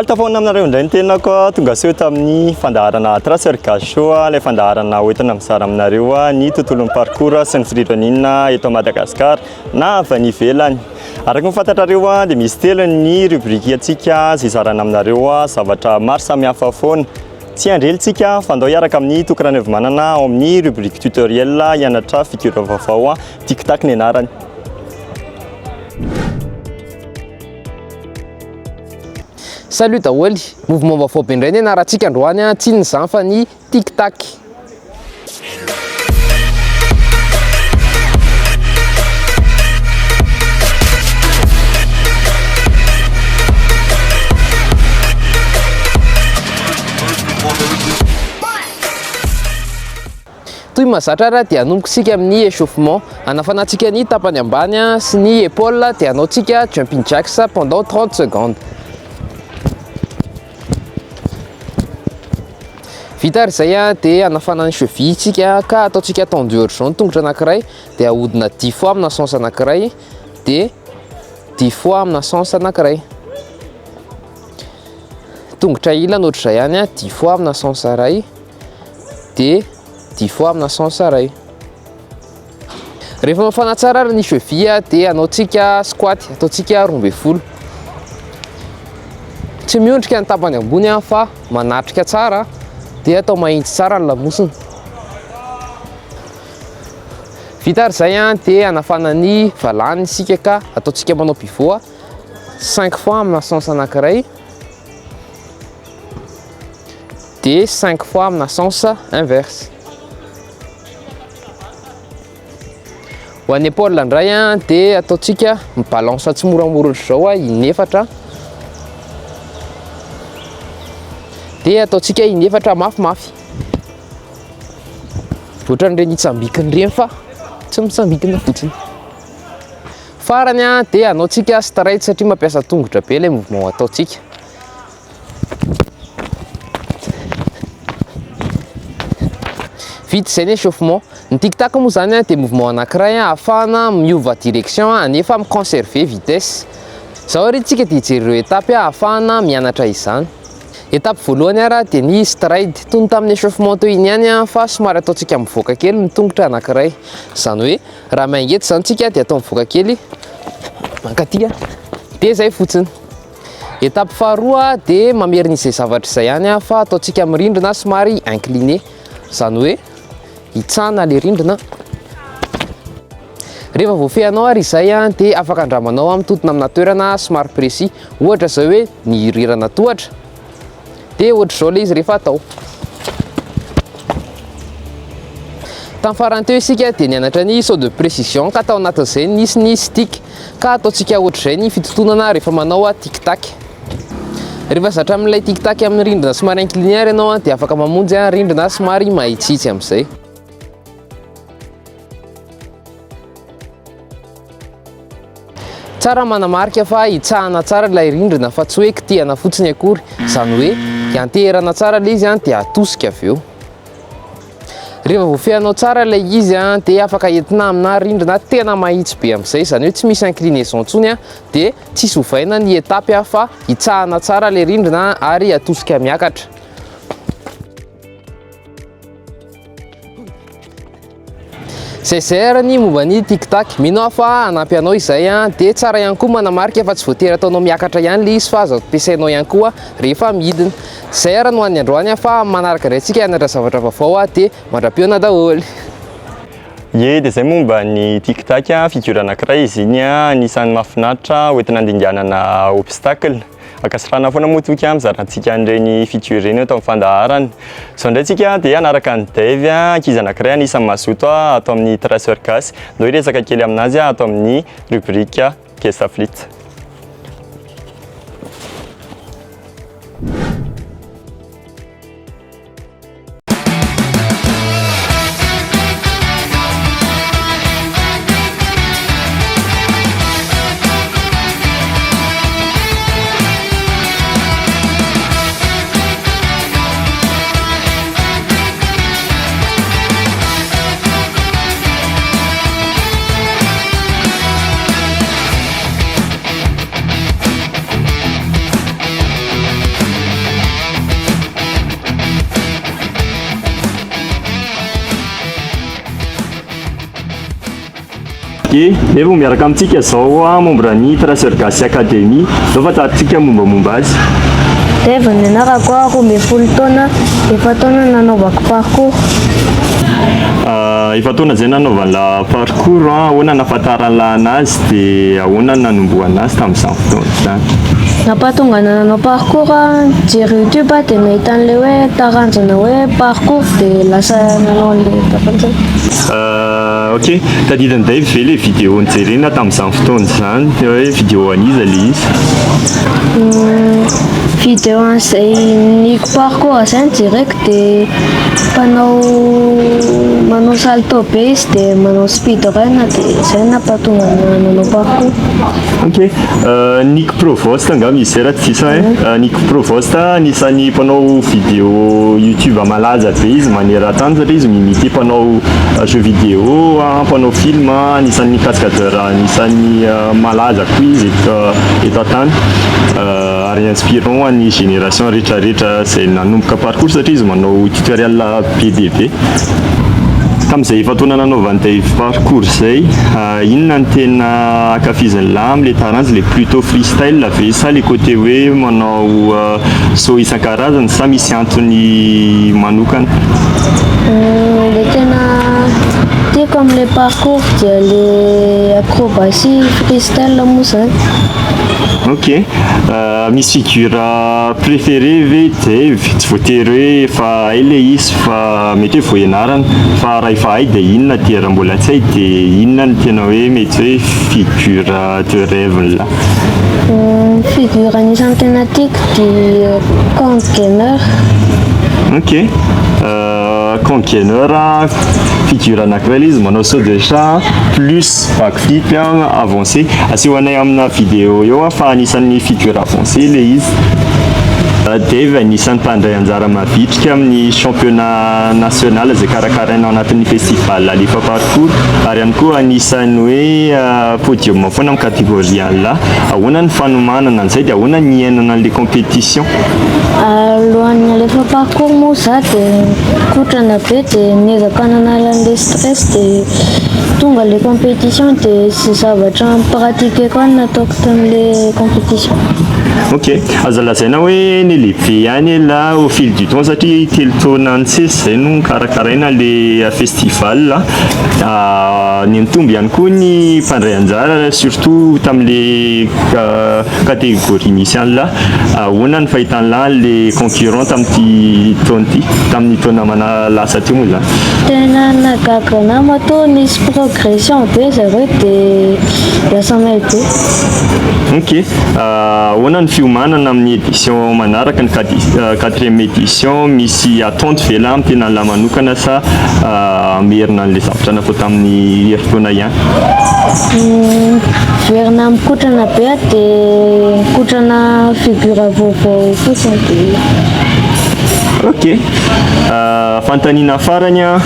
Faly tafahaona aminareo indray ny tenako, tongasoa eto amin'ny fandaharana Traceur Gasy Show, ilay fandaharana hoentina mizara aminareo ny tontolon'ny parcours sy ny freerunning eto Madagasikara na avy any ivelany. Araka ny fantatrareo dia misy telo ny rubrique antsika izay hizarana aminareo zavatra maro samihafa foana. Tsy handrely tsika fa andao hiaraka amin'ny Toky Ranaivomanana ao amin'ny rubrique tutoriel hianatra figure vaovao Tic Tac ny anarany. Salut daholo, mouvement vaovao be indray ny anarantsika androany an, tsy inona izany fa ny tic tac. Toy ny mahazatra ary dia hanomboka isika amin'ny échauffement. Hanafanantsika ny tapany ambany sy ny épaule dia hanaontsika jumping jacks pendant 30 secondes. Vita ary izay dia hanafana ny cheville isika ka ataontsika tendu ohatr'izao ny tongotra anankiray dia ahodina 10 fois amina sens anankiray dia 10 fois amina sens anankiray. Tongotra ilany ohatr'izay ihany 10 fois amina sens iray. dia dix fois amina sens iray. Rehefa mafana tsara ary ny cheville dia anaontsika squat, ataontsika 12. Tsy miondrika ny tapany ambony fa manatrika tsara dia atao mahitsy tsara ny lamosina. Vita ary izay dia hanafana ny valany isika ka ataontsika manao pivot cinq fois amina sens anankiray. dia cinq fois amina sens inverse. Ho an'ny épaule indray dia ataontsika mi-balance tsimoramora ohatr'izao inefatra dia ataontsika inefatra mafimafy ohatran'ireny hitsambikina ireny fa tsy mitsambikina fotsiny. Farany dia anaontsika straight satria mampiasa tongotra be ilay mouvement ataontsika. Vita izay ny échauffement. Ny tic tac moa izany dia mouvement anankiray ahafahana miova direction anefa mi-conserver vitesse. Izao ary isika dia hijery ireo étapes ahafahana mianatra izany. Étape voalohany ary dia ny stride. Toy ny tamin'ny échauffement teo iny ihany fa somary ataontsika mivoaka kely ny tongotra anankiray. Izany hoe raha miainga eto izany isika dia atao mivoaka kely mankaty dia izay fotsiny. Étape faharoa dia mamerina izay zavatra izay ihany fa ataontsika amin'ny rindrina somary incliné. Izany hoe hitsahana ilay rindrina. Rehefa voafehinao ary izay dia afaka andramanao mitontona amina toerana somary précis. Ohatra izao hoe ny rirana tohatra dia ohatr'izao ilay izy rehefa atao. Tamin'ny farany teo isika dia nianatra ny saut de précision ka tao anatin'izay nisy ny stick ka ataontsika ohatr'izay ny fitontonana rehefa manao tic tac. Rehefa zatra amin'ilay tic tac amin'ny rindrina somary incliné ary ianao dia afaka mamonjy rindrina somary mahitsihitsy amin'izay. Tsara manamarika fa hitsahana tsara ilay rindrina fa tsy hoe kitihana fotsiny akory, izany hoe hianteherana tsara ilay izy dia atosika avy eo. Rehefa voafehinao tsara ilay izy dia afaka entina amina rindrina tena mahitsy be amin'izay, izany hoe tsy misy inclinaison intsony dia tsisy ovaina ny étape fa hitsahana tsara ilay rindrina ary atosika miakatra. Zay ny momba ny tic tac. Mino aho fa hanampy anao izay an. Dia tsara ihany koa manamarika fa tsy voatery ataonao miakatra ihany ilay izy fa azo ampiasainao ihany koa rehefa midina. Izay ary no an'ny androany fa manaraka indray tsika hianatra zavatra vaovao dia mandra-pihaona daholo. Ie, dia izay momba ny tic tac, figure anankiray izy iny, anisan'ny mahafinaritra hoentina handinganana obstacle. Ankasitrahana foana moa Toky mizara antsika an'ireny feature ireny eto amin'ny fandaharana. Izao indray tsika dia hanaraka an'i Dave, ankizy anankiray anisan'ny mazoto ato amin'ny Traceur Gasy. Ndao hiresaka kely aminazy ato amin'ny rubrique Guest Athlete. Ok, Dave miaraka amintsika zao a membre ny Traceur Gasy Academy. Zao fantatsika mombamomba azy. Dave ny anarako a 12 taona, 4 taona nanaovako parcours. Ah, 4 taona zay nanaovan'la parcours a, ahoana nahafantaran'la anazy dia ahoana nanombohana azy tamin'izany fotoana zany? Nampatonga ana nanao parcours a, nijery YouTube a, dia nahita an'ilay hoe taranjana hoe parcours, dia lasa nanao an'ilay taranjana. Ah, ok, tadidin'i Dave ve le vidéo nijerena tamin'izany fotoana zany hoe vidéo aniza le izy? Vidéo an'izay Nick Parcours zay no jereko, dia mpanao manao salto be izy, dia manao speed run, dia zay no nampatonga ana nanao parcours. Ok, Nick Provost angamba izy zay raha tsy diso e. Nick Provost anisan'ny mpanao vidéo YouTube malaza be izy maneran-tany satria izy mi-imité mpanao jeu vidéo, a, mpanao film, anisan'ny cascadeur anisan'ny malaza koa izy eto an-tany. Ary inspirant an'ny génération rehetrarehetra izay nanomboka parcours satria izy manao tutoriel be dia be. Tamin'izay 4 taona nanaovan'i Dave parcours zay, inona ny tena ankafizin'ny lahy amin'le taranja, le plutôt freestyle ve sa le côté hoe manao saut isan-karazany sa misy antony manokana? Le tena tiako amin'le parcours dia le acrobatie freestyle moa zany. Ok, misy figure préféré ve Dave? Tsy voatery hoe efa hay le izy fa mety hoe voahianarana, fa raha efa hay dia inona, dia raha mbola tsy hay dia inona ny tena hoe mety hoe figure de rêve là? Figure anisan'ny tena tiako dia Kong Gainer. Ok, Kong Gainer, figure anankiray ilay izy manao saut de chat plus backflip avancé. Asehonay amina vidéo eo a fa anisan'ny figure avancé le izy. Dave anisan'ny mpandray anjara mavitrika amin'ny championnat national izay karakaraina ao anatin'ny festival Alefa Parcours ary ihany koa anisan'ny hoe podium foana amin'ny catégorie an'la. Ahoana ny fanomanana an'izay dia ahoana ny iainana an'le compétition? Alohan'ny Alefa Parcours moa za dia kotrana be, dia niezaka nanala an'le stress, dia tonga le compétition, dia sy zavatra pratique koa no nataoko tamin'le compétition. Ok, azo lazaina hoe ny lehibe ihany la au fil du temps satria 3 taona nisesy zay no karakaraina le festival. Ah, ny nitombo ihany koa ny mpandray anjara surtout tamin'le catégorie misy an'la. Ahoana ny fahitan'la le concurrent tamin'ity taona ity, tamin'ny taona mana lasa teo moa zany? Tena nagaga anahy matoa nisy progression be zareo, dia lasa mahay be. Ok, ahoana ny fiomanana amin'ny édition manaraka, ny quatrième édition? Misy attente ve la amin'ny tena la manokana sa merina an'le zavatra natao tamin'ny herintaona ihany? Verina mikotrana be aho, dia mikotrana figure vaovao fotsiny dia. Ok, fanontaniana farany a,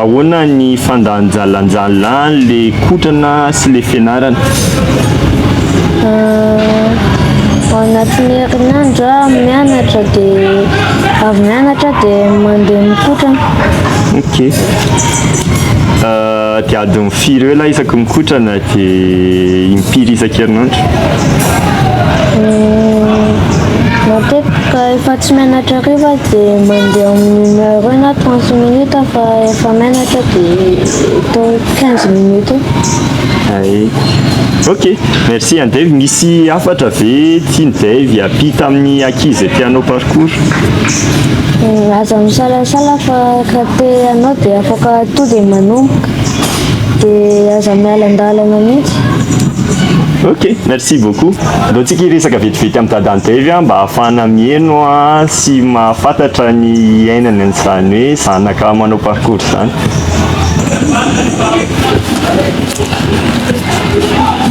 ahoana ny fandanjalanjana le kotrana sy le fianarana? Ao anatin'ny herinandro aho mianatra, dia avy mianatra dia mandeha mikotrana. Ok, dia adiny firy eo la isaky mikotrana, dia impiry isan-kerinandro? Matetika efa tsy mianatra hariva dia mandeha amin'ny une heure eo na 30 minutes, fa efa mianatra dia atao 15 minutes eo. Ay. Ok, merci an Dave. Misy hafatra ve tiany Dave ampita amin'ny ankizy te hanao parcours? Aza misalasala fa raha te hanao dia afaka to dia manomboka, dia aza miala an-dalana mihitsy. Ok, merci beaucoup. Andehantsika hiresaka vetivety amin'ny dadan'i Dave a, mba ahafahana mihaino a sy mahafantatra ny iainany an'izany hoe zanaka manao parcours zany.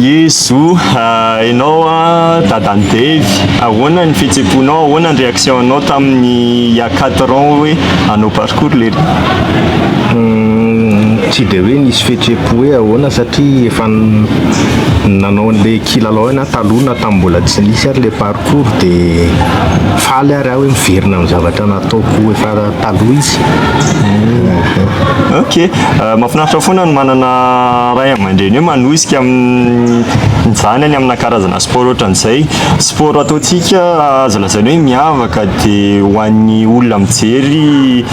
Yezu, ianao a dadan'i Dave, ahoana ny fihetseham-ponao, ahoana ny réaction anao tamin'ny il y a 4 ans hoe hanao parcours lery? Tsy dia hoe nisy fihetseham-po hoe ahoana satria efa nanao an'le kilalao ina taloha na tamin'ny mbola tsy nisy ary le parcours, dia faly ary aho hoe miverina amin'ny zavatra nataoko efa taloha izy. Ok, mahafinaritra foana ny manana ray aman-dreny hoe manosika amin'ny zanany amina karazana sport ohatran'izay. Sport ataontsika azo lazaina hoe miavaka dia ho an'ny olona mijery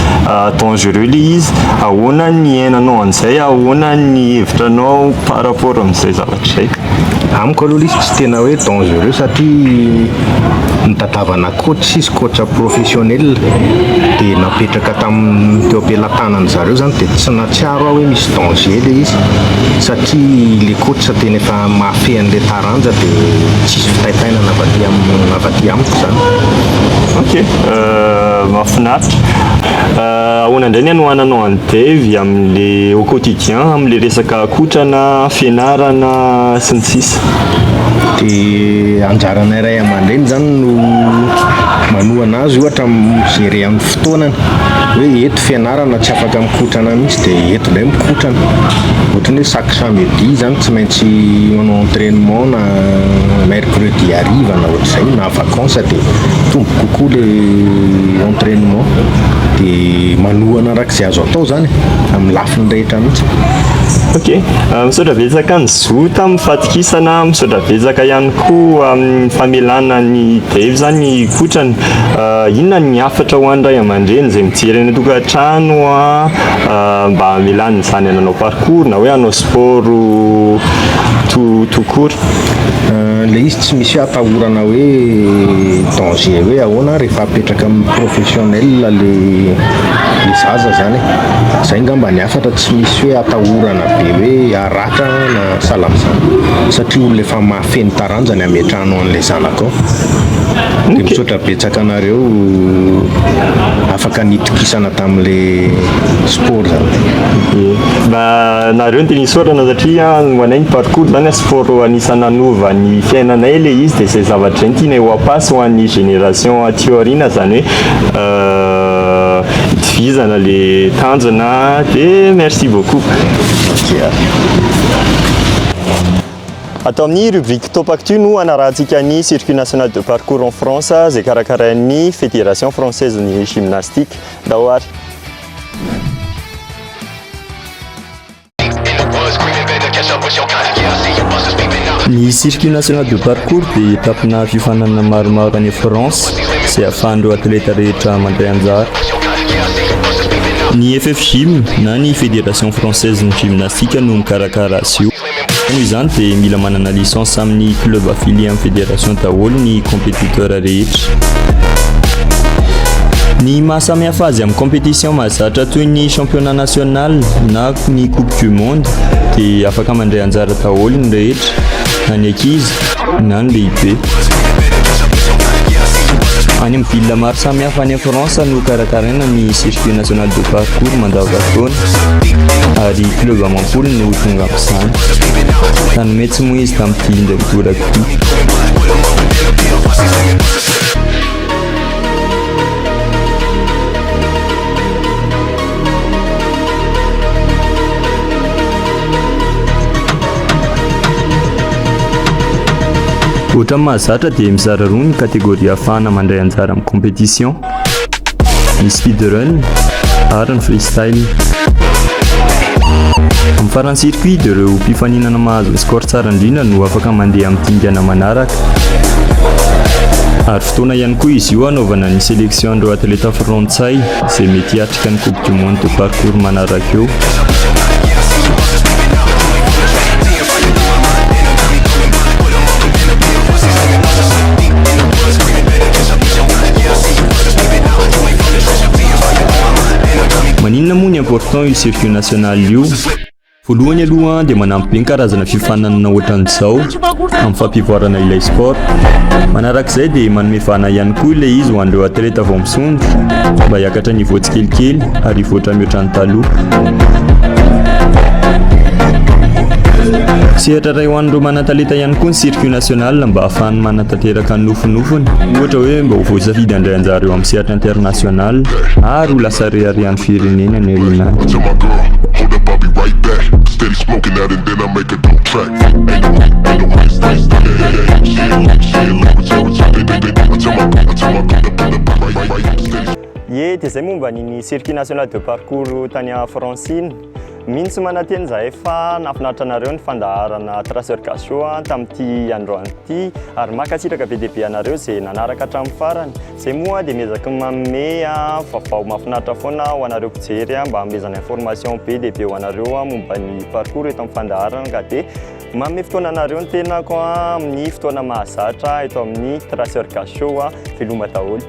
dangereux ilay izy. Ahoana ny iainanao an'izay? Ahoana ny hevitranao par rapport amin'izay zavatra izay? Amiko aloha ilay izy tsy tena hoe dangereux satria nitadiavana coach izy, coach professionnel dia napetraka tamin'ny teo am-pelatanan'ny zareo zany dia tsy nahatsiaro aho hoe misy danger ilay izy satria ilay coach tena efa mahafehy an'ilay taranja dia tsisy fitaintainana avy aty am- avy aty amiko zany. Ok, mahafinaritra. Ahoana indray ny hanohananao an'i Dave amin'le au quotidien, amin'le resaka kotrana, fianarana sy ny sisa? Dia anjaranay ray aman-dreny zany no manohana azy ohatra mi-gérer amin'ny fotoanany hoe eto fianarana tsy afaka mikotrana mihitsy dia eto indray mikotrana. Ohatran'ny hoe chaque samedi zany tsy maintsy manao entrainement na mercredi hariva na ohatr'izay na vacances dia mitombo kokoa le entrainement dia manohana araka izay azo atao zany e, amin'ny lafiny rehetra mihitsy. Ok, misaotra betsaka ny zo tamin'ny fahatokisana, misaotra betsaka ihany koa amin'ny famelana an'i Dave zany hikotrana. Inona ny hafatra ho an'ny ray aman-dreny izay mijery any an-tokantrano mba hamelany ny zanany hanao parcours na hoe hanao sport tout tout court? Ilay izy tsy misy hoe atahorana hoe danger hoe ahoana rehefa apetraka amin'ny professionnel le le zaza zany e. Zay ngamba ny hafatra tsy misy hoe atahorana be hoe haratra na sahala amin'izany satria olona efa mahafehy ny taranja ny ametrahanao an'ilay zanakao. Dia misaotra betsaka anareo afaka nitokisana tamin'ilay sport zany. Ie. Mba nareo no tena isaorana satria ho anay ny parcours zany sport anisan'ny nanova ny fiainanay ilay izy dia izay zavatra izay no tianay ho apasy ho an'ny génération aty aoriana zany hoe itovizana le tanjona dia merci beaucoup. Ok ary. Ato amin'ny rubrique Top Actu no hanarahantsika ny Circuit National de Parcours en France izay karakarain'ny Fédération Française ny Gymnastique. Ndao ary. Ny Circuit National de Parcours dia étape-na fiofanana maromaro any France izay ahafahan'ireo atleta rehetra mandray anjara. Ny FFGym na ny Fédération Française ny Gymnastique no mikarakara azy io. Noho izany dia mila manana licence amin'ny club affilié amin'ny fédération daholo ny compétiteur rehetra. Ny maha samihafa azy amin'ny compétition mahazatra toy ny championnat national na ny coupe du monde dia afaka mandray anjara daholo ny rehetra na ny ankizy na ny lehibe. Any amin'ny ville maro samihafa any France no karakaraina ny circuit national de parcours mandavantaona ary club amam-polony no tonga amin'izany. Tany Metz moa izy tamin'ity indray mitoraka ity. Ohatran'ny mahazatra dia mizara roa ny catégorie ahafahana mandray anjara amin'ny compétition. Ny speedrun ary ny freestyle. Amin'ny faran'ny circuit dia ireo mpifaninana mahazo ny score tsara indrindra no afaka mandeha amin'ny dingana manaraka. Ary fotoana ihany koa izy io hanaovana ny sélection an'ireo atleta frantsay izay mety hiatrika ny coupe du monde de parcours manaraka eo. Maninona moa ny important io circuit national io? Voalohany aloha dia manampy be ny karazana fiofanana ohatran'izao amin'ny fampivoarana ilay sport. Manarak'izay dia manome vahana ihany koa ilay izy ho an'ireo atleta vao misondrotra mba hiakatra niveau tsikelikely ary hivoatra mihoatra ny taloha. Sehatra iray ho an'ireo manan-talenta ihany koa ny circuit national mba hahafahany manatanteraka ny nofinofiny, ohatra hoe mba ho voasafidy handray anjara eo amin'ny sehatra international ary ho lasa reharehan'ny firenena any aoriana any. Ye. Ye, dia zay momba ny circuit national de parcours tany France iny. Mino sy manantena zahay fa nahafinaritra anareo ny fandaharana Traceur Gasy Show tamin'ity androany ity, ary mankasitraka be dia be anareo izay nanaraka hatramin'ny farany. Zay moa dia miezaka manome vaovao mahafinaritra foana ho anareo mpijery, mba hanomezana information be dia be ho anareo momba ny parcours eto amin'ny fandaharana, ka dia manome fotoana anareo ny tenako amin'ny fotoana mahazatra eto amin'ny Traceur Gasy Show. Veloma daholo.